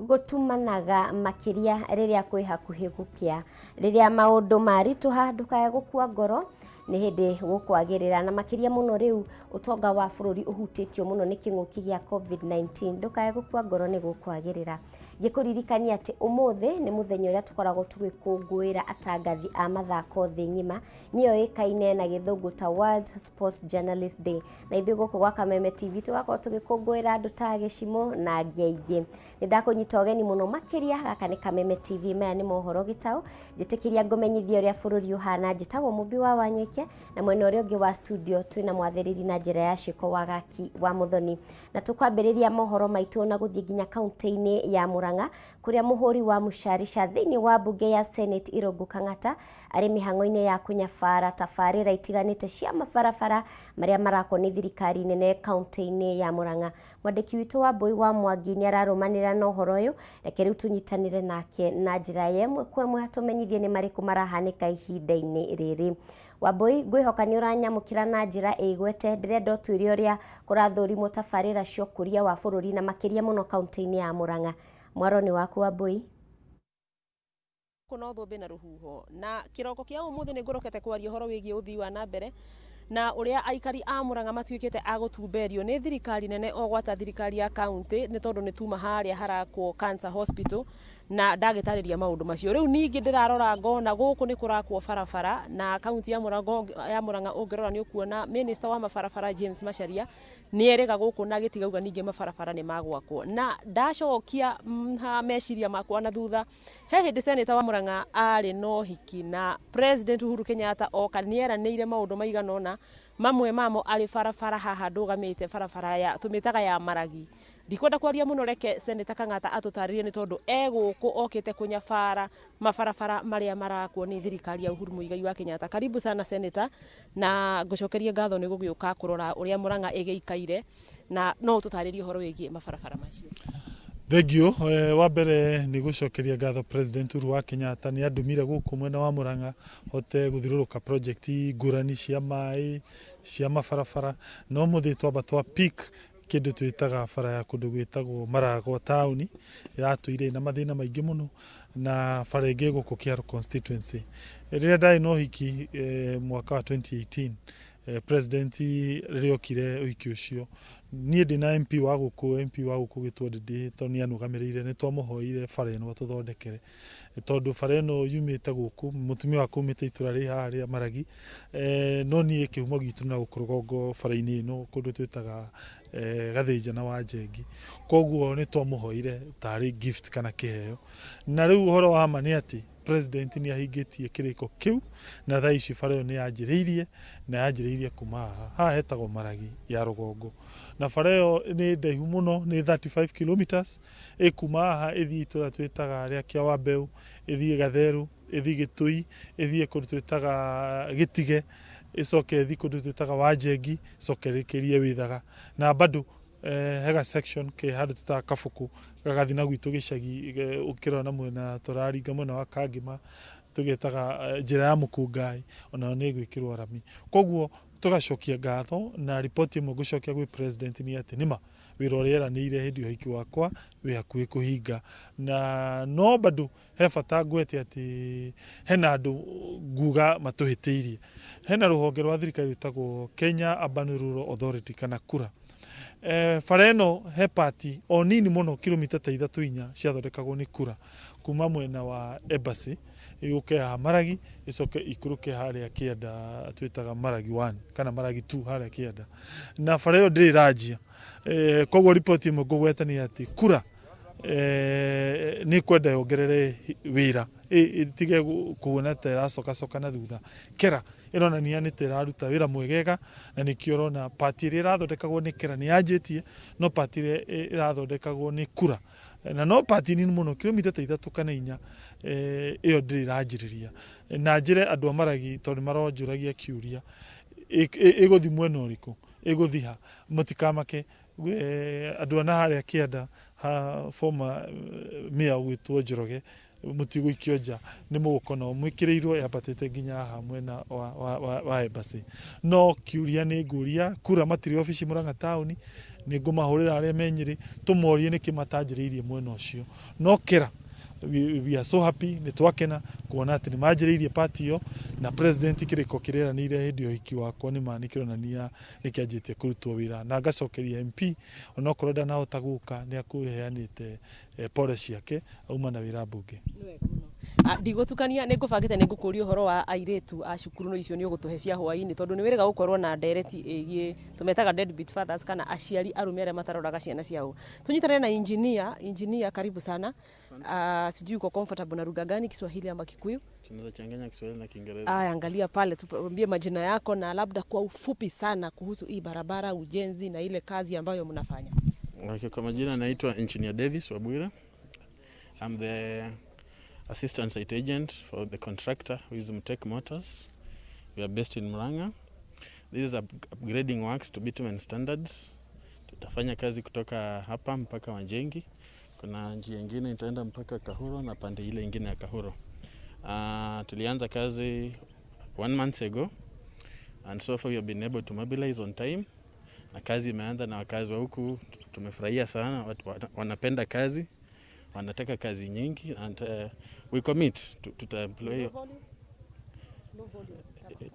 Gũtumanaga makĩria rĩrĩa kwĩ hakuhĩ gũkĩa. Rĩrĩa maũndũ maritũha ndũkae gũkua ngoro, nĩ hĩndĩ gũkwagĩrĩra na makĩria mũno rĩu ũtonga wa bũrũri ũhutĩtio mũno nĩ kĩng'ũki gĩa COVID-19, ndũkae gũkua ngoro nĩ gũkwagĩrĩra. Ngĩkũririkania atĩ ũmũthĩ nĩ mũthenya ũrĩa tũkoragwo tũgĩkũngũĩra atangathi a mathako thĩ ng'ima, nĩyo ĩkaine na gĩthũngũ ta World Sports Journalist Day. Na ithuĩ gũkũ gwa Kameme TV tũgakorwo tũgĩkũngũĩra andũ ta Gĩcimũ na angĩ aingĩ. Nĩ ndakũnyita ũgeni mũno makĩria, gaka nĩ Kameme TV, maya nĩ mohoro gĩtaũ. Njĩtĩkĩria ngũmenyithie ũrĩa bũrũri ũhana, njĩtagwo Mũmbi wa Wanyoike, na mwena ũrĩa ũngĩ wa studio twĩna mwathĩrĩri na njĩra ya ciĩko Wagaki wa Mũthoni. Na tũkwambĩrĩria mohoro maitũ na gũthiĩ nginya kaunti-inĩ ya Murang'a, kũrĩa mũhũri wa mũcarica thĩinĩ wa mbunge ya Senate Irũngũ Kang'ata arĩ mĩhang'o-inĩ ya kũnyabara tabarĩra itiganĩte cia mabarabara marĩa marakwo nĩ thirikari nene kaunti-inĩ ya Murang'a. Mwandĩki witũ Wambũi wa Mwangi nĩ ararũmanĩrĩra na ũhoro ũyũ, reke rĩu tũnyitanĩre nake na njĩra ya ĩmwe kwa ĩmwe atũmenyithie nĩ marĩkũ marahanĩka ihinda-inĩ rĩrĩ. Wambũi, ngwĩhoka nĩ ũranyamũkĩra na njĩra ĩgwete, ndĩrenda ũtwĩre ũrĩa kũrathũrimwo tabarĩra cia ũkũria wa bũrũri na makĩria mũno kaunti-inĩ ya Murang'a. Mwaro nĩ waku Wambũi. Gũkũ no thũmbĩ na rũhuho. Na kĩroko kĩa ũmũthĩ nĩ ngũrokete kwaria ũhoro wĩgiĩ ũthii wa na mbere na ũrĩa aikari a Murang'a matuĩkĩte a gũtumberio nĩ thirikari nene o gwata thirikari ya kaunti nĩ tondũ nĩ tuma harĩa harakwo Cancer Hospital na ndagĩtarĩria maũndũ macio. Rĩu ningĩ ndĩrarora ngona gũkũ nĩ kũrakwo barabara na kaunti ya Murang'a ũngĩrora nĩ ũkuona minister wa mabarabara James Macharia nĩ erĩga gũkũ na agĩtiga ningĩ mabarabara nĩ magwakwo. Na ndacokia meciria makwa na thutha He hĩndĩ Seneta wa Murang'a arĩ na ũhiki na President Uhuru Kenyatta oka nĩ eranĩire maũndũ maigana ũna, mamwe mamo arĩ barabara haha ndũgamĩte barabara ya tũmĩtaga ya Maragi. Ndikwenda kwaria mũno reke Seneta Kang'ata atũtarĩrie nĩ tondũ e gũkũ okĩte kũnyabara mabarabara marĩa marakwo nĩ thirikari ya Uhuru Muigai wa Kenyatta. Karibu sana Seneta na ngũcokerie ngatho nĩ gũgĩũka kũrora ũrĩa Murang'a ĩgĩikaire. Na no ũtũtarĩrie ũhoro wĩgiĩ mabarabara macio. Thengiũ. Eh, wa mbere nĩ gũcokeria ngatho President Uhuru wa Kenyatta nĩ andũmire gũkũ mwena wa Murang'a hote gũthiũrũrũka project ngũrani cia maĩ, cia mabarabara, na ũmũthĩ twamba twa pick kĩndũ twĩtaga bara ya kũndũ gwĩtagwo Maragwa taũni ĩratũire ĩna mathĩna maingĩ mũno na bara ĩngĩ gũkũ Kiharu constituency. Rĩrĩa ndarĩ na ũhiki eh, mwaka wa 2018 Eh, president rĩrĩa okire ũhiki ũcio niĩ ndĩ na MP wa gũkũ MP wa gũkũ gĩtwo Ndĩndĩ tondũ nĩ anũgamĩrĩire nĩ twamũhoire bara ĩno atũthondekere tondũ bara ĩno yumĩte gũkũ mũtumia wakwa umĩte itũra rĩ haha rĩa Maragi eh, no niĩ kĩhumo gitũ na gũkũ rũgongo bara-inĩ ĩno kũndũ twĩtaga eh, Gathĩnja na Wanjengi koguo nĩ twamũhoire tarĩ gift kana kĩheo na rĩu ũhoro wa ma nĩ atĩ President nĩ ahingĩtie kĩrĩko kĩu na thaa ici bara ĩyo nĩ yanjĩrĩirie na yanjĩrĩirie kuma haha. Haha hetagwo Maragi ya rũgongo na bara ĩyo nĩ ndaihu mũno nĩ 35 kilometers ĩkuma haha ĩthiĩ itũra twĩtaga rĩa Kĩawambeũ, ĩthiĩ Gatheru, ĩthiĩ Gĩtũi, ĩthiĩ kũndũ twĩtaga Gĩtige, ĩcoke ĩthiĩ kũndũ twĩtaga Wanjengi, ĩcoke ĩrĩkĩrie Wĩthaga na bado Eh, hega section ke handũ tũtaga kabuku gagathi na gwitũ gĩcagi ũkĩrora na mwena tũraringa mwena wa Kangĩma tũgetaga eh, njĩra ya Mũkungai onayo nĩ ĩgwĩkĩrwo rami. Koguo tũgacokia ngatho na riboti ĩmwe ngũcokia gwĩ president nĩ atĩ nĩma wĩra ũrĩa eranĩire hĩndĩ ya ũhiki wakwa wĩ hakuhĩ kũhinga na no bado he bata ngwete atĩ hena andũ nguga matũhĩtĩirie. Hena rũhonge rwa thirikari rwĩtagwo Kenya Urban Rural Authority kana KURA. E, bara ĩno he pati o nini mũno kilomita ta ithatũ inya ciathondekagwo nĩ KURA kuma mwena wa Embassy yũke haha Maragi ĩcoke ikũrũke harĩa kĩanda twĩtaga Maragi 1 kana Maragi 2 harĩa kĩanda na bara ĩyo ndĩrĩ ĩranjia. E, koguo riboti ĩmwe ngũgweta nĩ atĩ KURA Eh, nĩ kwenda yongerere wĩra ĩtige kuona ta ĩracokacoka na thutha. Kera ĩronania nĩ ta ĩraruta wĩra mwegega na nĩkĩo ũrona pati ĩrĩa ĩrathondekagwo nĩ Kera nĩ yanjĩtie no pati ĩrĩa ĩrathondekagwo nĩ Kura na no pati nini mũno kilomita ta ithatũ kana inya eh, ĩyo ndĩrĩ ĩranjĩrĩria. Na njĩre andũ a Maragi tondũ nĩ maronjũragia kĩũria ĩgũthiĩ mwena ũrĩkũ, ĩgũthiĩ ha, mũtikamake Andũ a naharĩa kĩanda ha former mayor ũgwĩtwo Njoroge Mũtigũikio nja, nĩ mũgũkona mwĩkĩrĩirwo yambatĩte nginya haha mwena wa embassy. No kiuria nĩ ngũria kura matirĩ obici Murang'a taũni, nĩ ngũmahũrĩra arĩa me Nyĩrĩ tũmorie nĩkĩ matanjĩrĩirie mwena ũcio. No kĩra we are so happy, nĩ twakena kuona atĩ nĩ manjĩrĩirie part ĩyo, na president kĩrĩko kĩrĩa eranĩire hĩndĩ ya ũhiki wakwa nĩ ma nĩ kĩronania nĩ kĩanjĩtie kũrutwo wĩra. Na ngacokeria MP, onokorwo ndanahota gũka, nĩ akũheanĩte pole ciake auma na wĩra mbunge. Ndigũtukania, nĩ ngũbangĩte nĩ ngũkũria ũhoro wa airĩtu a cukuru, no icio nĩ ũgũtũhe cia hwaĩ-inĩ, tondũ nĩ wĩrĩga gũkorwo na ndereti ĩgiĩ tũmetaga deadbeat fathers, kana aciari arũme arĩa mataroraga ciana ciao. Tunyitanĩre na engineer. Engineer, karibu sana. Sijui uko comfortable na lugha gani, Kiswahili ama Kikuyu? Tunaweza changanya Kiswahili na Kiingereza. Aya, angalia pale, tuambie majina yako na labda kwa ufupi sana kuhusu hii barabara, ujenzi na ile kazi ambayo mnafanya. Okay, kwa majina naitwa Engineer Davis Wabwire. I'm the assistant site agent for the contractor, who is Mtek Motors. We are based in Murang'a. This is upgrading works to bitumen standards. Tutafanya kazi kutoka hapa mpaka Wanjengi. Kuna njia ingine itaenda mpaka Kahuro na pande ile ingine ya Kahuro. Tulianza kazi one month ago and so far we have been able to mobilize on time, na kazi imeanza na wakazi wa huku tumefurahia sana, watu wanapenda kazi, wanataka kazi nyingi, and we commit to employ.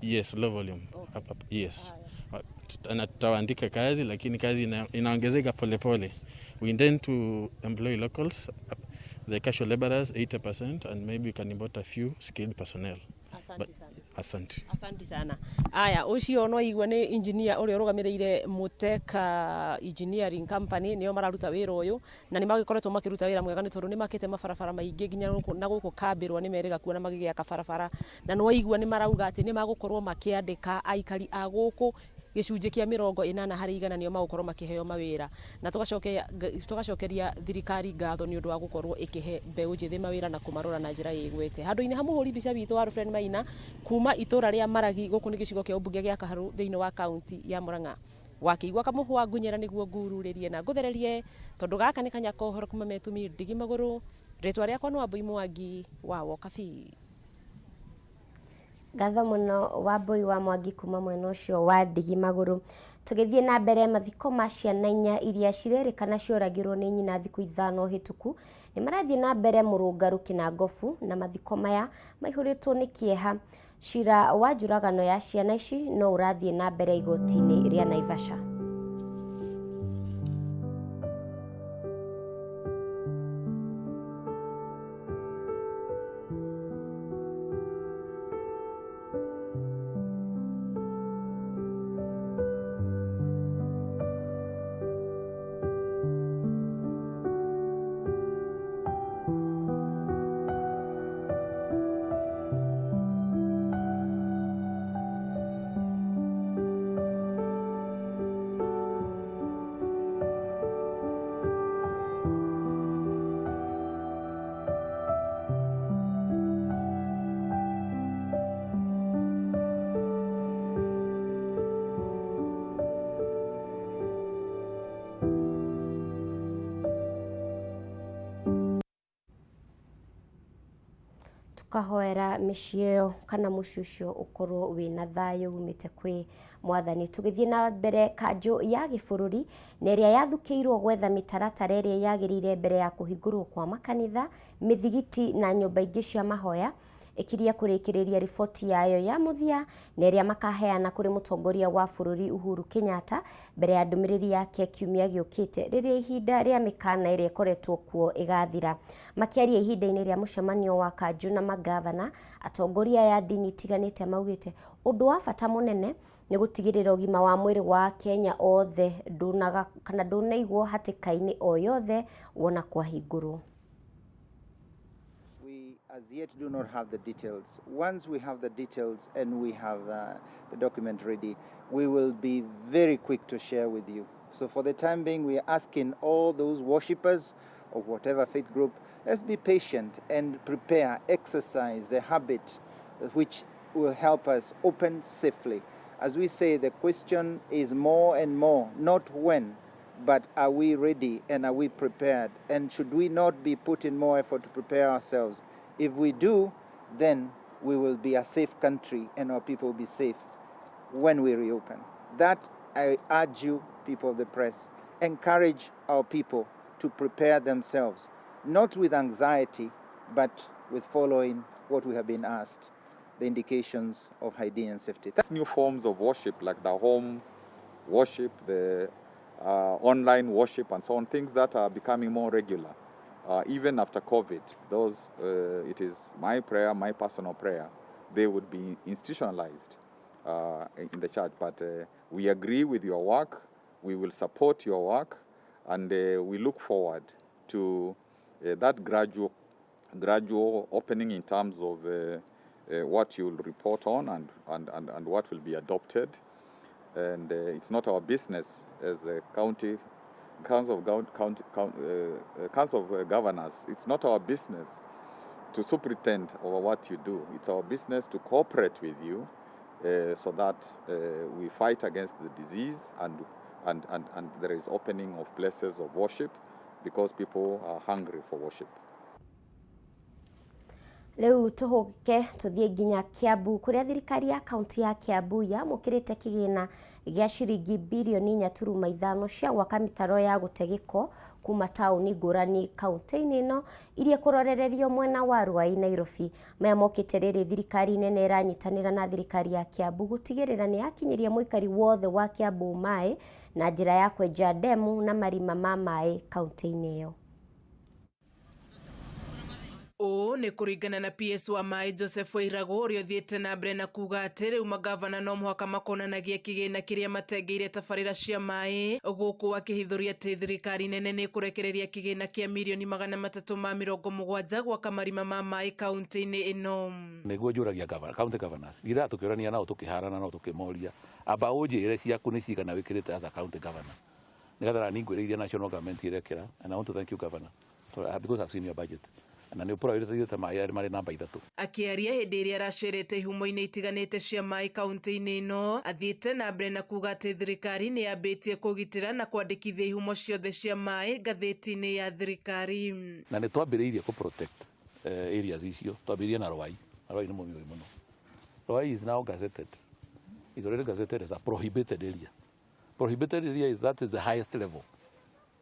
Yes, low volume. Up, up, yes. Na tutawaandika kazi, lakini kazi inaongezeka polepole. We intend to employ locals, the casual laborers 80%, and maybe we can import a few skilled personnel. Asante sana. Asante. Asante sana. Aya, ucio no igua nĩ engineer ũrĩa ũrũgamĩrĩire Muteka Engineering Company, nĩo mararuta wĩra ũyũ, na nĩ magĩkoretwo makĩruta wĩra mwega, nĩ tondũ nĩ makĩte mabarabara maingĩ nginya na gũkũ Kambĩrwa nĩ merĩga kuona magĩgĩaka barabara, na nĩ waigua nĩ marauga atĩ nĩ magũkorwo makĩandĩka aikari a gũkũ gĩcunjĩ kĩa 80% nĩo magũkorwo makĩheo mawĩra, na tũgacokeria thirikari ngatho nĩ ũndũ wa gũkorwo ĩkĩhe mbeũ njĩthĩ mawĩra na kũmarora na njĩra ĩgwete. Handũ-inĩ ha mũhũri mbica witũ Alfred Maina kuma itũra rĩa Maragi, gũkũ nĩ gĩcigo kĩa ũmbunge gĩa Kaharũ thĩinĩ wa kaunti ya Murang'a, wakĩigua kamũhwa ngunyĩra nĩguo ngururĩrie na ngũthererie, tondũ gaka nĩ kanya kohoro kuma metumi ndigi magũrũ. Rĩtwa rĩakwa nĩ Wambui Mwangi wa Wokabi. Ngatho mũno Wambui wa Mwangi kuma mwena ũcio wa ndigi magũrũ. Tũgĩthiĩ na mbere, mathiko ma ciana inya iria cirerĩkana cioragirwo nĩ nyina thikũ 5 hĩtũku nĩ marathiĩ na mbere Mũrũngarũ Kĩnangobu, na mathiko maya maihũrĩtwo nĩ kĩeha. Cira wa njũragano ya ciana ici no ũrathiĩ na mbere igoti-inĩ rĩa Naivasha. Tukahoera mĩciĩ ĩyo kana mũciĩ ũcio ũkorwo wĩna thayũ umĩte kwĩ mwathani. Tũgĩthiĩ na mbere, kanjũ ya gĩbũrũri na ĩrĩa yathukĩirwo gwetha mĩtaratara ĩrĩa yagĩrĩire mbere ya kũhingũrwo kwa makanitha, mĩthigiti na nyũmba ingĩ cia mahoya ĩkirie kũrĩkĩrĩria riboti yayo ya mũthia, na ĩrĩa makaheana kũrĩ mũtongoria wa bũrũri Uhuru Kenyatta mbere ya ndũmĩrĩri yake kiumia gĩũkĩte, rĩrĩa ihinda rĩa mĩkana ĩrĩa ĩkoretwo kuo ĩgathira. Makĩaria ihinda-inĩ rĩa mũcemanio wa kanjũ na magavana, atongoria aya a ndini itiganĩte maugĩte ũndũ wa bata mũnene nĩ gũtigĩrĩra ũgima wa mwĩrĩ wa Kenya othe ndũnaga kana ndũnaigwo hatĩka-inĩ o yothe wona kwahingũrwo. We as yet do not have the details. Once we have the details and we have the document ready, we will be very quick to share with you. So for the time being, we are asking all those worshippers of whatever faith group, let's be patient and prepare, exercise the habit which will help us open safely. As we say, the question is more and more, not when, but are we ready and are we prepared? And should we not be putting more effort to prepare ourselves? If we do, then we will be a safe country and our people will be safe when we reopen. That I urge you, people of the press, encourage our people to prepare themselves, not with anxiety, but with following what we have been asked, the indications of hygiene and safety. New forms of worship, like the home worship, the online worship, and so on, things that are becoming more regular. Even after COVID, those, it is my prayer, my personal prayer, they would be institutionalized in the church. But we agree with your work, we will support your work, and we look forward to that gradual opening in terms of what you'll report on and what will be adopted. And it's not our business as a county council of, county, council of governors. It's not our business to superintend over what you do. It's our business to cooperate with you so that we fight against the disease and there is opening of places of worship because people are hungry for worship. Rĩu tũhũke tũthiĩ nginya Kiambu, kũrĩa thirikari ya kaunti ya Kiambu yamũkĩrĩte kĩgĩna gĩa ciringi birioni 4.5 cia gwaka mĩtaro ya gũte gĩko kuma taũni ngũrani kaunti-inĩ ĩno, iria kũrorererio mwena wa Ruai, Nairobi. Maya mokĩte rĩrĩ thirikari nene ĩranyitanĩra na thirikari ya Kiambu gũtigĩrĩra nĩ yakinyĩria mũikari wothe wa Kiambu maĩ na njĩra ya kwenja ndemu na marima ma maĩ kaunti-inĩ ĩyo. Ũũ nĩ kũringana na PS wa maĩ Joseph Wairagu, ũrĩa ũthiĩte na mbere na kuga atĩ rĩu magavana no mũhaka makonanagia kĩgĩna kĩrĩa matengeire tabarĩra cia maĩ, gũkũ akĩhithũria atĩ thirikari nene nĩ ĩkũrekereria kĩgĩna kĩa mirioni 370 gwaka marima ma maĩ kaunti-inĩ ĩno. Nĩguo njũragia county governors ira, tũkĩũrania nao, tũkĩharana nao, tũkĩmoria, amba ũnjĩre ciaku nĩ cigana wĩkĩrĩte as a county governor, nĩgetha nani ngwĩre iria national government irekĩra. And I want to thank you, Governor, because I've seen your budget na nĩ ũpũraĩrĩte maĩ marĩ namba 3. Akĩaria hĩndĩ ĩrĩa aracerete ihumo-inĩ itiganĩte cia maĩ kaunti-inĩ ĩno, athiĩte na mbere na kuga atĩ thirikari nĩ yambĩtie kũgitĩra na kwandĩkithia ihumo ciothe cia maĩ ngathĩti-inĩ ya thirikari. Na nĩ twambĩrĩirie kũ protect areas icio. Twambĩrĩirie na Ruai, na Ruai nĩ mũmiũĩ mũno. Ruai is now gazetted, is already gazetted as a prohibited area. Prohibited area is, that is the highest level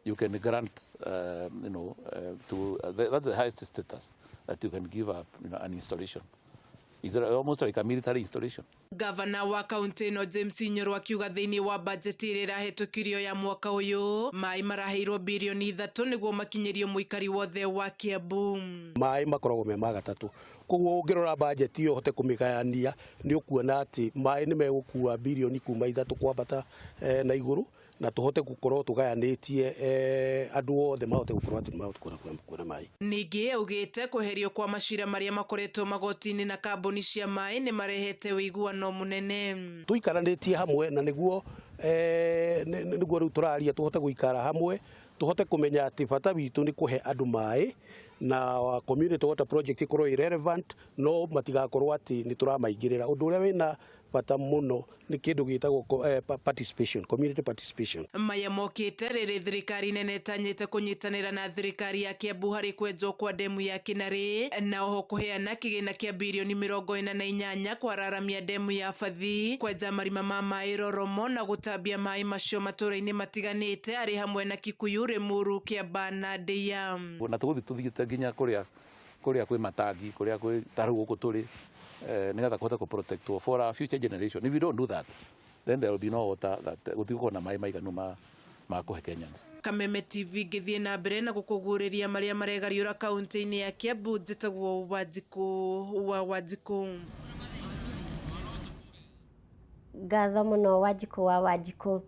you can grant, that's the highest status that you can give an installation. It's almost like a military installation. Gavana wa kaunti ĩno James Nyoro akiuga thĩinĩ wa bajeti ĩrĩa ĩrahĩtũkirio ya mwaka ũyũ, maĩ maraheirwo birioni 3 nĩguo makinyĩrio mũikari wothe wa Kiambu. Maĩ makoragwo me ma gatatũ, koguo ũngĩrora bajeti ĩyo ũhote kũmĩgayania, nĩ ũkuona atĩ maĩ nĩ megũkua birioni kuma 3 kwambata na igũrũ, na tũhote gũkorwo tũgayanĩtie andũ othe mahote gũkorwo atĩ mahote kuona maĩ. Ningĩ augĩte kweherio kwa macira marĩa makoretwo magoti-inĩ na kambuni cia maĩ nĩ marehete ũiguano mũnene. Tũikaranĩtie hamwe na nĩguo rĩu tũraria, tũhote gũikara hamwe, tũhote kũmenya atĩ bata witũ nĩ kũhe andũ maĩ, na community water project ĩkorwo ĩ relevant, no matigakorwo atĩ nĩ tũramaingĩrĩra. Ũndũ ũrĩa wĩna bata mũno nĩ kĩndũ gĩtagwo participation, community participation. Maya mokĩte rĩrĩ thirikari nene ĩtanyĩte kũnyitanĩra na thirikari ya Kiambu harĩ kwenjwo kwa ndemu ya Kinarĩ, na oho kũheana kĩgĩna kĩa birioni 48 kwararamia ndemu ya Bathi, kwenja marima ma maĩ Roromo na gũtambia maĩ macio matũra-inĩ matiganĩte, arĩ hamwe na Kikuyu, Limuru, Kiambaa na Ndeia. Na tũgũthiĩ tũthiĩte nginya kũrĩa kwĩ matangi, kũrĩa kwĩ ta rĩu gũkũ tũrĩ, nĩgetha kũhota kũ protect for our future generation. If we don't do that, then there will be no water, that gũtigũkorwo na maĩ maiganu ma kũhe Kenyans. Kameme TV ngĩthiĩ na mbere na gũkũguũrĩria marĩa maregariũra kaunti-inĩ ya Kiambu, njĩtagwo Wanjikũ wa Wanjikũ. Ngatho mũno, Wanjikũ wa Wanjikũ.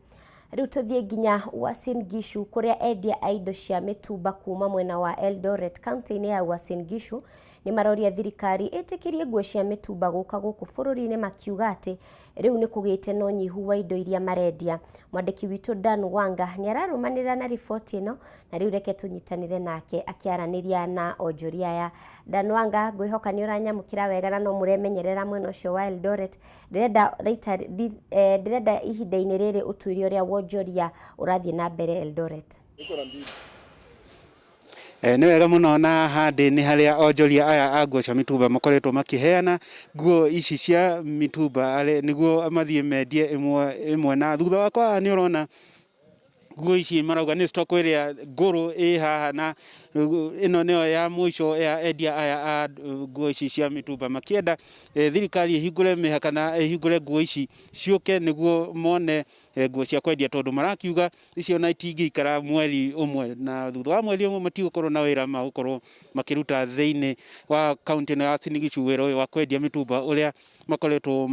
Rĩu tũthiĩ nginya Uasin Gishu, kũrĩa endia a indo cia mĩtumba kuma mwena wa Eldoret, kaunti-inĩ ya Uasin Gishu, nĩ maroria thirikari ĩtĩkĩrie nguo cia mĩtumba gũka gũkũ bũrũri-inĩ, makiuga atĩ rĩu nĩ kũgĩte na ũnyihu wa indo iria marendia. Mwandĩki witũ Dan Wanga nĩ ararũmanĩrĩra na riboti ĩno, na rĩu reke tũnyitanĩre nake akĩaranĩria na onjoria aya. Dan Wanga, ngwĩhoka nĩ ũranyamũkĩra wega na no mũremenyerera mwena ũcio wa Eldoret. Ndĩrenda ihinda-inĩ rĩrĩ ũtuĩria ũrĩa wonjoria ũrathiĩ na mbere Eldoret. Nĩ wega mũno na handĩ nĩ harĩa onjoria aya a nguo cia mitumba makoretwo makĩheana nguo ici cia mitumba nĩguo mathiĩ mendie ĩmwe ĩmwe. Na thutha wakwa haha nĩ ũrona nguo ici marauga nĩ stock ĩrĩa ngũrũ ĩ haha, na ĩno nĩyo ya mũico ya endia aya a nguo ici cia mitumba, makĩenda thirikari ĩhingũre mĩhaka na ĩhingũre nguo ici ciũke nĩguo mone nguo cia kwendia, tondũ marakiuga icio na itingĩikara mweri ũmwe, na thutha wa mweri ũmwe matigũkorwo na wĩra magũkorwo makĩruta thĩinĩ wa kaunti ĩno ya Uasin Gishu, wĩra ũyũ wa kwendia mitumba ũrĩa makoretwo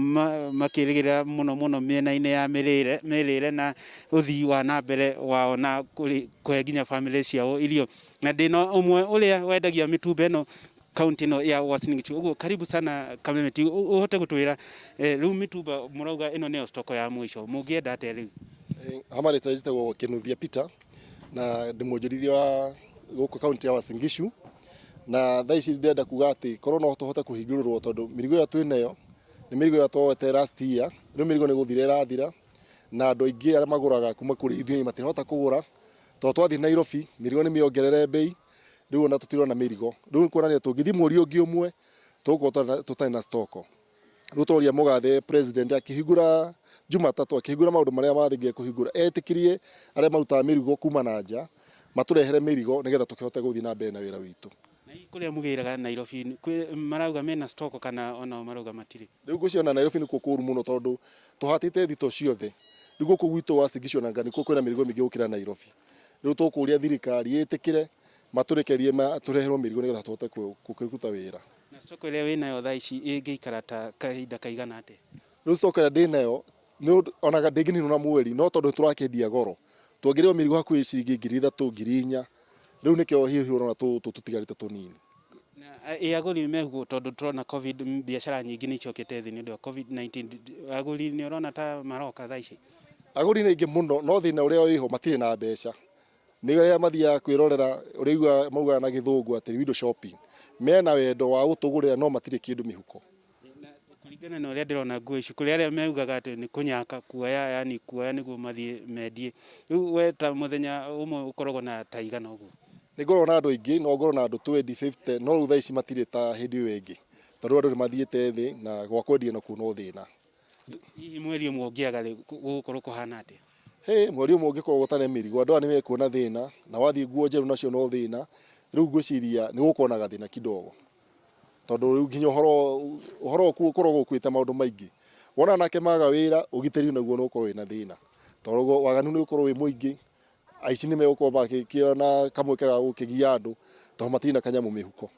makĩrĩgĩrĩra mũno mũno mĩena-inĩ ya mĩrĩre na ũthii wa na mbere wao na kũhe nginya bamĩrĩ ciao irio. Na ndĩna ũmwe ũrĩa wendagia mĩtumba ĩno kaunti ĩno ya Uasin Gishu. Ũguo karibu sana Kameme, ũhote gũtwĩra rĩu mĩtumba mũrauga ĩno nĩyo stock ya mũico, mũngĩenda atĩa rĩu? Hamarĩ njĩtagwo Kinuthia Peter na ndĩ mwonjorithia wa gũkũ kaunti ya Uasin Gishu, na thaa ici ndĩrenda kuga atĩ korwo no tũhote kũhingũrĩrwo, tondũ mĩrigo ĩrĩa twĩ nayo nĩ mĩrigo ĩrĩa twoete last year. Rĩu mĩrigo nĩ gũthira ĩrathira, na andũ aingĩ arĩa magũraga kuma kũrĩ ithuĩ matirahota kũgũra, tondũ twathiĩ Nairobi mĩrigo nĩ mĩongerere bei. Rĩu ona tũtirona mĩrigo. Rĩu kuonania tũngĩthiĩ mweri ũngĩ ũmwe tũgũkorwo tũtarĩ na stock. Rĩu tũroria mũgathe president akĩhingũra Jumatatũ, akĩhingũra maũndũ marĩa mathĩngie kũhingũra, etĩkĩrie arĩa marutaga mĩrigo kuma na nja matũrehere mĩrigo nĩgetha tũkĩhote gũthiĩ na mbere na wĩra witũ. Na kũrĩa mũgĩraga Nairobi marauga mena stock kana onao marauga matirĩ? Rĩu ngwĩciria Nairobi nĩkuo kũru mũno, tondũ tũhatĩte thito ciothe. Rĩu gũkũ gwitũ Uasin Gishu ona nĩkuo kwĩna mĩrigo mĩingĩ gũkĩra Nairobi. Rĩu tũkũria thirikari ĩtĩkĩre matũrekerie tũreherwo mĩrigo nĩgetha tũhote kũruta wĩra. Na stock ĩrĩa wĩnayo thaa ici ĩngĩikara ta kahinda kaigana atĩa? Rĩu stock ĩrĩa ndĩnayo onaga ndĩngĩninwo na mweri, no tondũ tũrakĩendia goro tuongereirwo mĩrigo hakuhĩ ciringi 3,000 4,000. Rĩu nĩkĩo hihi ũrona tũtigarĩte tũnini. Ĩ agũri meguo, tondũ tũrona COVID biacara nyingĩ nĩ icokete thĩ nĩ ũndũ wa COVID-19, agũri nĩ ũrona ta maroka thaa ici? Agũri nĩ aingĩ mũno, no thĩna ũrĩa wĩho matirĩ na mbeca. Nĩ arĩa mathiaga kwĩrorera ũrĩa igua maugaga na gĩthũngũ atĩ window shopping, mena wendo wa gũtũgũrĩra no matirĩ kĩndũ mĩhuko. Kũringana na ũrĩa ndĩrona nguo ici, kũrĩ arĩa maugaga atĩ nĩ kũnyaka kuoya, yani kuoya nĩguo mathiĩ mendie. Rĩu we ta mũthenya ũmwe ũkoragwo na ta igana ũguo? Nĩ ngoragwo na andũ aingĩ, no ngorwo na andũ 20 50, no rĩu thaa ici matirĩ ta hĩndĩ ĩyo ĩngĩ, tondũ andũ nĩ mathiĩte thĩ na gwa kwendia nakuo no thĩna. Hihi mweri ũmwe ũngĩaga rĩ gũgũkorwo kũhana atĩa? Hĩ, mweri ũmwe ũngĩkorwo gũtarĩ mĩrigo, andũ aya nĩ mekuona thĩna, na wathiĩ nguo njerũ nacio no thĩna. Rĩu ngwĩciria nĩ gũkorwo na gathĩna kidogo, tondũ rĩu nginya ũhoro ũkoragwo ũkuĩte maũndũ maingĩ. Wona anake maga wĩra, ũgitĩri naguo nĩ ũkorwo wĩna thĩna, tondũ waganu nĩ ũkorwo wĩ mũingĩ, aici nĩ megũkorwo makĩona kamweke ga gũkĩgia andũ, tondũ matirĩ na kanyamũ mĩhuko.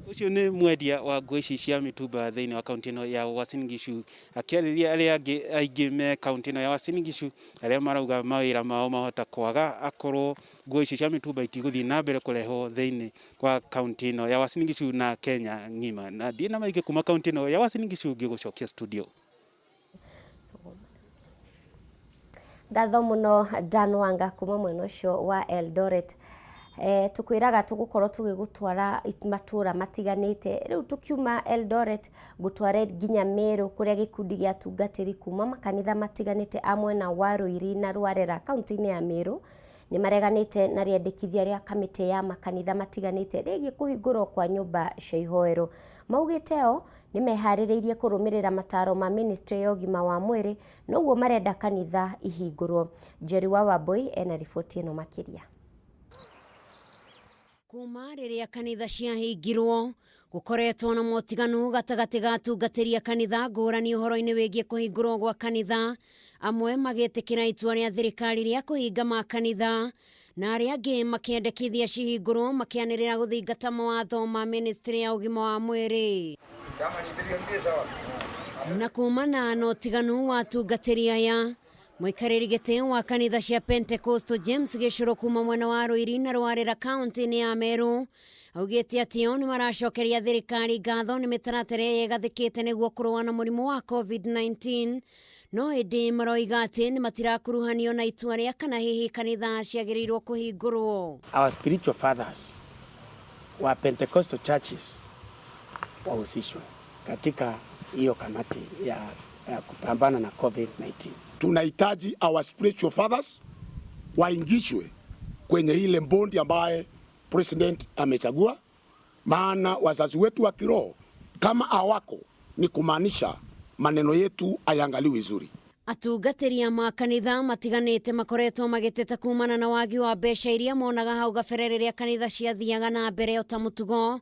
Ũcio nĩ mwendia wa nguo ici cia mĩtumba thĩinĩ wa kaunti ĩno ya Uasin Gishu, akĩarĩria arĩa angĩ aingĩ me kaunti ĩno ya Uasin Gishu arĩa marauga mawĩra mao mahota kwaga akorwo nguo ici cia mĩtumba itigũthiĩ na mbere kũrehwo thĩinĩ wa kaunti ĩno ya Uasin Gishu na Kenya ng'ima. Na ndiĩ na maingĩ kuma kaunti ĩno ya Uasin Gishu, ngĩgũcokia studio. Ngatho mũno Dan Wanga kuma mwena ũcio wa Eldoret. Tukwĩraga tũgũkorwo tũgĩgũtwara matũra matiganĩte. Rĩu tũkiuma Eldoret gũtware nginya Meru, kũrĩa gĩkundi gĩa atungatĩri kuma makanitha matiganĩte a mwena wa Ruiri na Rwarera kaunti-inĩ ya Meru nĩ mareganĩte na rĩandĩkithia rĩa kamĩtĩ ya makanitha matiganĩte rĩgiĩ kũhingũrwo kwa nyũmba cia ihoero. Maugĩte o nĩ meharĩrĩirie kũrũmĩrĩra mataro ma ministry ya ũgima wa mwĩrĩ, noguo marenda kanitha ihingũrwo. Njeri wa Wambui ena riboti ĩno makĩria. Kuma rĩrĩa kanitha ciahingirwo, gũkoretwo na motiganu gatagatĩ ga atungatĩri a kanitha ngũrani ũhoro-inĩ wĩgiĩ kũhingũrwo gwa kanitha, amwe magĩtĩkĩra itua rĩa thirikari rĩa kũhinga makanitha na arĩa angĩ makĩendekithia cihingũrwo makĩanĩrĩra gũthingata mawatho ma ministry ya ũgima wa mwĩrĩ. Na kumana na ũtiganu wa atungatĩri aya, mũikarĩri gĩtĩ wa kanitha cia Pentecostal James Gĩcũrũ kuma mwena wa Ruiri na Rwarĩra kaunti-inĩ ya Meru augĩte atĩ o nĩ maracokeria thirikari ngatho nĩ mĩtaratara ĩrĩa ĩgathĩkĩte nĩguo kũrũa na mũrimũ wa COVID-19, no ĩndĩ maroiga atĩ nĩ matirakuruhanio na itua rĩa kana hihi kanitha ciagĩrĩirwo kũhingũrwo. Our spiritual fathers wa Pentecostal churches wahusishwe katika hiyo kamati ya kupambana na COVID-19. Tunahitaji our spiritual fathers waingishwe kwenye ile bondi ambaye President amechagua, maana wazazi wetu wa kiroho kama hawako ni kumaanisha maneno yetu hayaangaliwi vizuri. Atungatĩri a makanitha matiganĩte makoretwo magĩteta kumana na wagi wa mbeca iria monaga hau gabere rĩrĩa kanitha ciathiaga na mbere o ta mũtugo,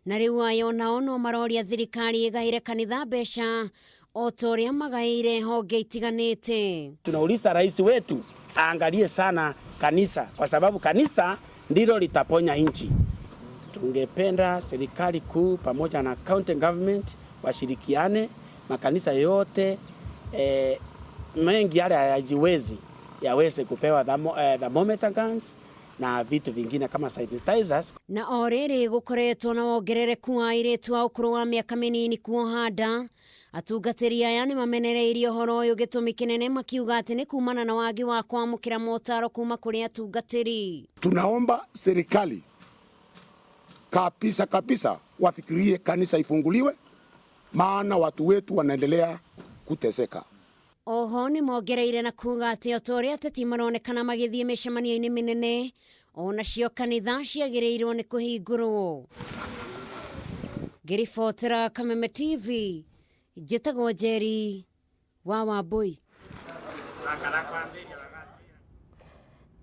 na rĩu aya onao no maroria thirikari ĩgaĩre kanitha mbeca o ta ũrĩa magaĩire honge itiganĩte. Tunauliza rais wetu aangalie sana kanisa, kwa sababu kanisa ndilo litaponya nchi. Tungependa serikali kuu pamoja na county government washirikiane, makanisa yote mengi yale hayajiwezi yaweze kupewa thermometer guns na vitu vingine kama sanitizers. Na o rĩrĩ gũkoretwo na wongerereku wa airĩtu a ũkũrũ wa mĩaka mĩnini kuoha nda, atungatĩri aya nĩ mamenereirie ũhoro ũyũ gĩtũmi kĩnene makiuga atĩ nĩ kumana na wagi wa kwamũkĩra motaro kuma kũrĩ atungatĩri. Tunaomba serikali kabisa kabisa wafikirie kanisa ifunguliwe, maana watu wetu wanaendelea kuteseka. Oho nĩ mongereire na kuga atĩ o ta ũrĩa ateti maronekana magĩthiĩ mĩcemanio-inĩ mĩnene, onacio kanitha ciagĩrĩirwo nĩ kũhingũrwo. Ngĩribotera Kameme TV, njĩtagwo Njeri wa Wambui.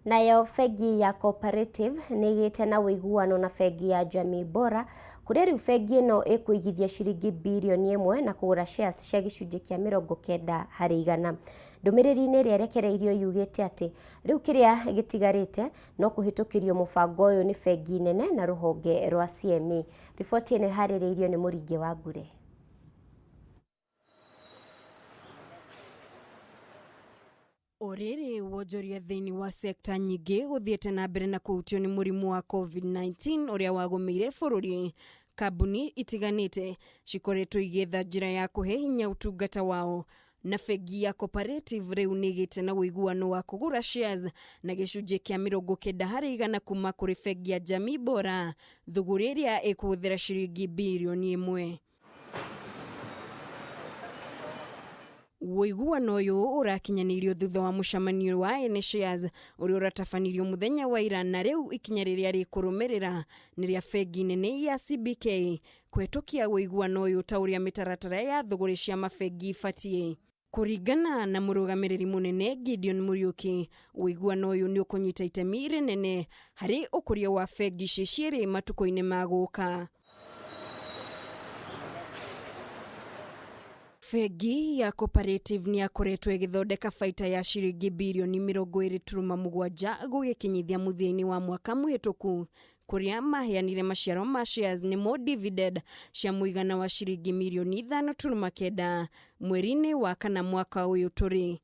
Nayo bengi ya Cooperative nĩ ĩgĩte na ũiguano na bengi ya Jamii Bora, kũrĩa rĩu bengi ĩno ĩkũigithia ciringi birioni 1 na kũgũra shares cia gĩcunjĩ kĩa 90%. Ndũmĩrĩri-inĩ ĩrĩa ĩrekereirio yugĩte atĩ rĩu kĩrĩa gĩtigarĩte no kũhĩtũkĩrio mũbango ũyũ nĩ bengi nene na rũhonge rwa CMA. Riboti ĩno ĩharĩrĩirio nĩ Mũringi wa Ngure. Orĩrĩ wonjoria thĩinĩ wa sekta nyingĩ gũthiĩte na mbere na kũhutio nĩ mũrimũ wa COVID-19 ũrĩa wagũmĩire bũrũri, kambuni itiganĩte cikoretwo igĩetha njĩra ya kũhe hinya ũtungata wao, na bengi ya Cooperative rĩu nĩ ĩgĩte na ũiguano wa kũgũra shares na gĩcunjĩ kĩa 90% kuma kũrĩ bengi ya Jamii Bora, thũgũrĩ ĩrĩa ĩkũhũthĩra ciringi birioni 1. Ũiguano ũyũ ũrakinyanĩirio thutha wa mũcemanio wa ene shares ũrĩa ũratabanirio mũthenya wa ira, na rĩu ikinya rĩrĩa rĩkũrũmĩrĩra nĩ rĩa bengi nene ya CBK kũhetũkia ũiguano ũyũ ta ũrĩa mĩtaratara ya thũgũrĩ cia mabengi ibatiĩ. Kũringana na mũrũgamĩrĩri mũnene Gideon Muriuki, ũiguano ũyũ nĩ ũkũnyita itemi rĩnene harĩ ũkũria wa bengi ici cierĩ matukũ-inĩ ma gũka. Bengi ya Cooperative nĩ yakoretwo ĩgĩthondeka baita ya ciringi birioni 20.7 gũgĩkinyithia mũthia-inĩ wa mwaka mũhĩtũku, kũrĩa maheanire maciaro ma shares nĩmo dividend cia mũigana wa ciringi mirioni 5.9 mweri-inĩ wa kana mwaka ũyũ tũrĩ.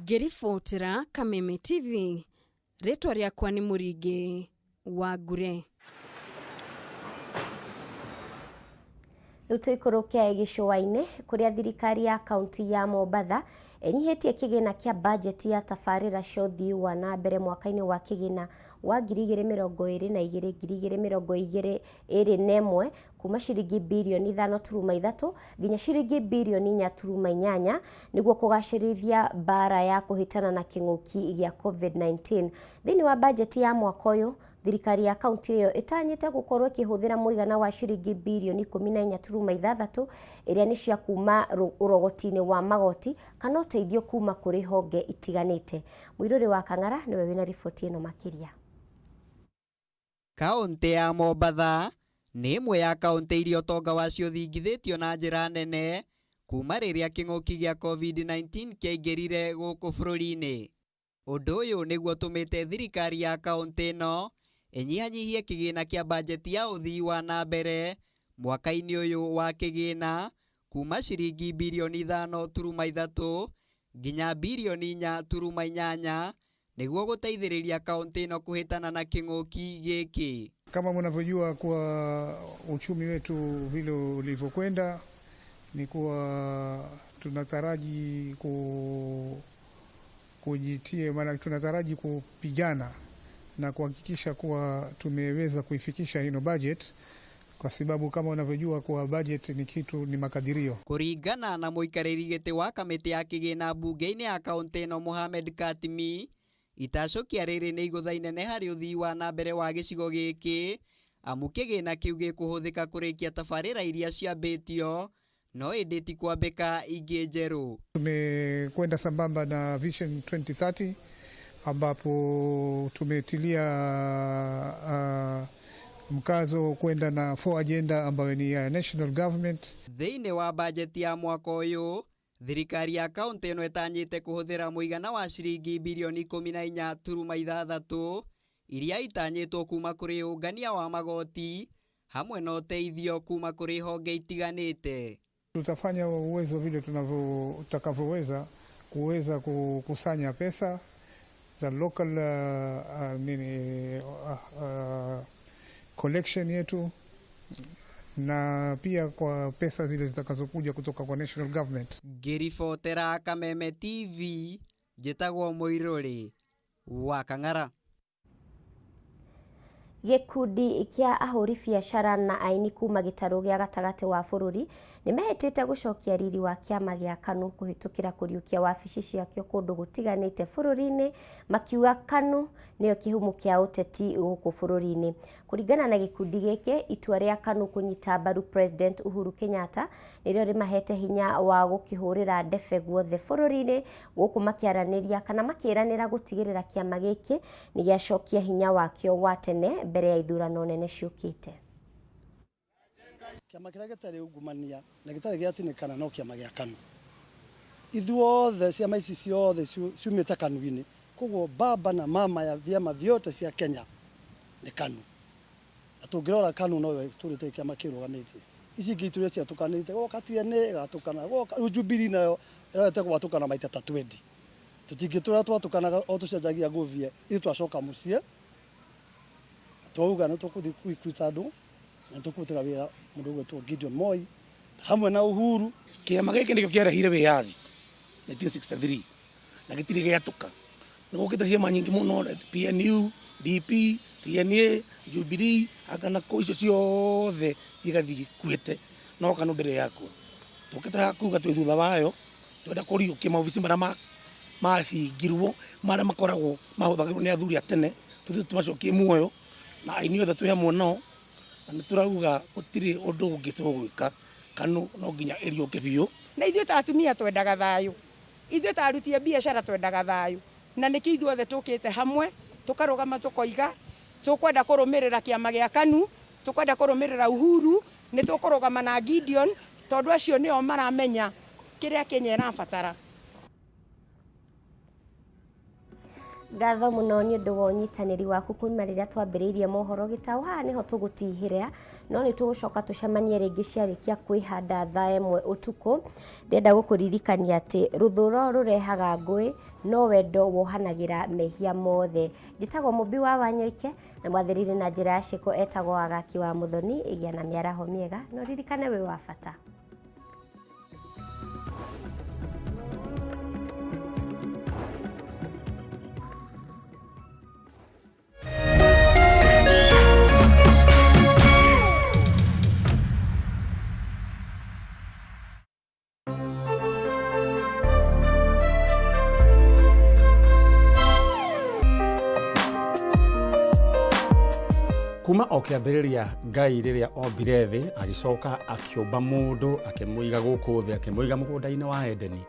Ngĩribotera Kameme TV, rĩtwa rĩakwa nĩ Mũringĩ wa Ngure. Rĩu tũikũrũke gĩcũa-inĩ kũrĩa thirikari ya kaunti ya Mombatha ĩnyihĩtie kĩgĩna kĩa bajeti ya tabarĩra cia ũthii wa na mbere mwaka-inĩ wa kĩgĩna wa 2022 2021 kuma ciringi birioni 5.3 nginya ciringi birioni 4.8 nĩguo kũgacĩrithia mbara ya kũhĩtana na kĩng'ũki gĩa COVID-19. Thĩinĩ wa bajeti ya mwaka ũyũ, thirikari ya kaunti ĩyo ĩtanyĩte gũkorwo ĩkĩhũthĩra mũigana wa ciringi birioni 14.6 ĩrĩa nĩ cia kuma ũrogoti-inĩ wa magoti kana ũteithio kuma kũrĩ honge itiganĩte. Mũirũrĩ wa Kang'ara nĩwe wĩna riboti ĩno makĩria. Kaunti ya Mombatha nĩ ĩmwe ya kaunti iria ũtonga wacio ũthingithĩtio na njĩra nene kuma rĩrĩa kĩng'ũki gĩa COVID-19 kĩaingĩrire gũkũ bũrũri-inĩ. Ũndũ ũyũ nĩguo ũtũmĩte thirikari ya kaunti ĩno ĩnyihanyihie kĩgĩna kĩa bajeti ya ũthii wa na mbere mwaka-inĩ ũyũ wa kĩgĩna kuma ciringi birioni 5.3 nginya birioni 4.8 nĩguo gũteithĩrĩria kaunti ĩno kũhĩtana na kĩng'ũki gĩkĩ. Kama mnavyojua kuwa uchumi wetu vile ulivyokwenda ni kuwa tunataraji kujitie, maana tunataraji kupigana na kuhakikisha kuwa tumeweza kuifikisha hino budget, kwa sababu kama unavyojua kuwa budget ni kitu ni makadirio. Kuringana na muikarĩri gĩtĩ wa kamĩtĩ ya kĩgĩna mbunge-inĩ ya kaunti ĩno Mohamed Katimi, Itacũkia rĩrĩ nĩ igũtha inene harĩ ũthii wa na mbere wa gĩcigo gĩkĩ amu kĩgĩna kĩu gĩkũhũthĩka kũrĩkia tabarĩra iria ciambĩtio no ĩndĩ ti kwambĩka ingĩ njerũ. Tumekwenda sambamba na Vision 2030 ambapo tumetilia mkazo kwenda na four agenda ambayo ni ya national government. Thĩinĩ wa bajeti ya mwaka ũyũ thirikari ya kaunti ĩno ĩtanyĩte kũhũthĩra mũigana wa ciringi birioni 14.6 iria itanyĩtwo kuma kũrĩ ũngania wa magoti hamwe na ũteithio kuma kũrĩ honge itiganĩte. Tutafanya uwezo vile tutakavyoweza kuweza kukusanya pesa za local collection yetu na pia kwa pesa zile zitakazokuja kutoka kwa national government. Ngĩribotera Kameme TV njĩtagwo Mũirũrĩ wa Kang'ara. Gĩkundi kĩa ahũri biacara na aini kuma gĩtarũ gĩa gatagatĩ wa bũrũri nĩmehĩtĩte gũcokia riri wa kĩama gĩa KANU kũhĩtũkĩra kũriũkia wabici ciakĩo kũndũ gũtiganĩte bũrũri-inĩ, makiuga KANU nĩyo kĩhumo kĩa ũteti gũkũ bũrũri-inĩ. Kũringana na gĩkundi gĩkĩ, itua rĩa KANU kũnyita mbaru President Uhuru Kenyatta nĩrĩo rĩmahete hinya wa gũkĩhũrĩra ndebe guothe bũrũri-inĩ, gũkũ makĩaranĩria kana makĩranĩra gũtigĩrĩra kĩama gĩkĩ nĩgĩacokia hinya wakĩo wa tene mbere ya ithurano nene ciũkĩte. Kĩama kĩrĩa gĩtarĩ ungumania na gĩtarĩ gĩatinĩkana no kĩama gĩa KANU. Ithuothe ciama ici ciothe ciumĩte KANU-inĩ, koguo baba na mama ya vyama vyote cia Kenya nĩ KANU. Na tũngĩrora KANU noyo ĩtũrĩte kĩama kĩrũgamĩtie. Ici ingĩ itũrĩte ciatũkanĩte, goka TNA ĩgatũkana, goka rĩu Jubilee nayo ĩrorete gwatũkana maita ta 20. Tũtingĩtũra twatũkanaga o tũcenjagia ngũbia, ithuĩ twacoka mũciĩ twauga nĩ tũkũthiĩ kũruta andũ na nĩ tũkũrutĩra wĩra mũndũ ũgwĩtwo Gideon Moi hamwe na Uhuru. Kĩama gĩkĩ nĩkĩo kĩarehire wĩyathi 1963 na gĩtirĩ gĩatũka. Nĩ gũkĩte ciama nyingĩ mũno, PNU, DP, TNA, Jubilee, anga na kũ icio ciothe igathiĩ ikuĩte no KANU ndĩrĩ yakua. Tũkĩte haha kuga twĩ thutha wayo, twenda kũriũkia maobici marĩa mahingirwo, marĩa makoragwo mahũthagĩrwo nĩ athuri a tene, tũthiĩ tũmacokie muoyo na aini othe twĩ hamwe nao, na nĩ tũrauga gũtirĩ ũndũ ũngĩ tũgwĩka, KANU no nginya ĩriũke biũ. Na ithuĩ ta atumia twendaga thayũ, ithuĩ ta aruti a biacara twendaga thayũ, na nĩkĩo ithuothe tũkĩte hamwe tũkarũgama tũkoiga tũkwenda kũrũmĩrĩra kĩama gĩa KANU, tũkwenda kũrũmĩrĩra Uhuru, nĩ tũkũrũgama na Gideon tondũ acio nĩo maramenya kĩrĩa Kenya ĩrabatara. Ngatho mũno nĩ ũndũ wa ũnyitanĩri waku kuma rĩrĩa twambĩrĩirie mohoro gĩtaũ. Haha nĩho tũgũtihĩra, no nĩ tũgũcoka tũcemanie rĩngĩ ciarĩkia kwĩhanda thaa 1 ũtukũ. Ndĩrenda gũkũririkania atĩ rũthũro rũrehaga ngũĩ, no wendo wohanagĩra mehia mothe. Njĩtagwo Mũmbi wa Wanyoike na mwathĩrĩri na njĩra ya ciĩko etagwo Wagaki wa Mũthoni. Ĩgĩa na mĩaraho mĩega na ũririkane wĩ wa bata. Kuma o kĩambĩrĩria Ngai rĩrĩa ombire thĩ agĩcoka akĩũmba mũndũ akĩmũiga gũkũ thĩ akĩmũiga mũgũnda-inĩ wa Edeni.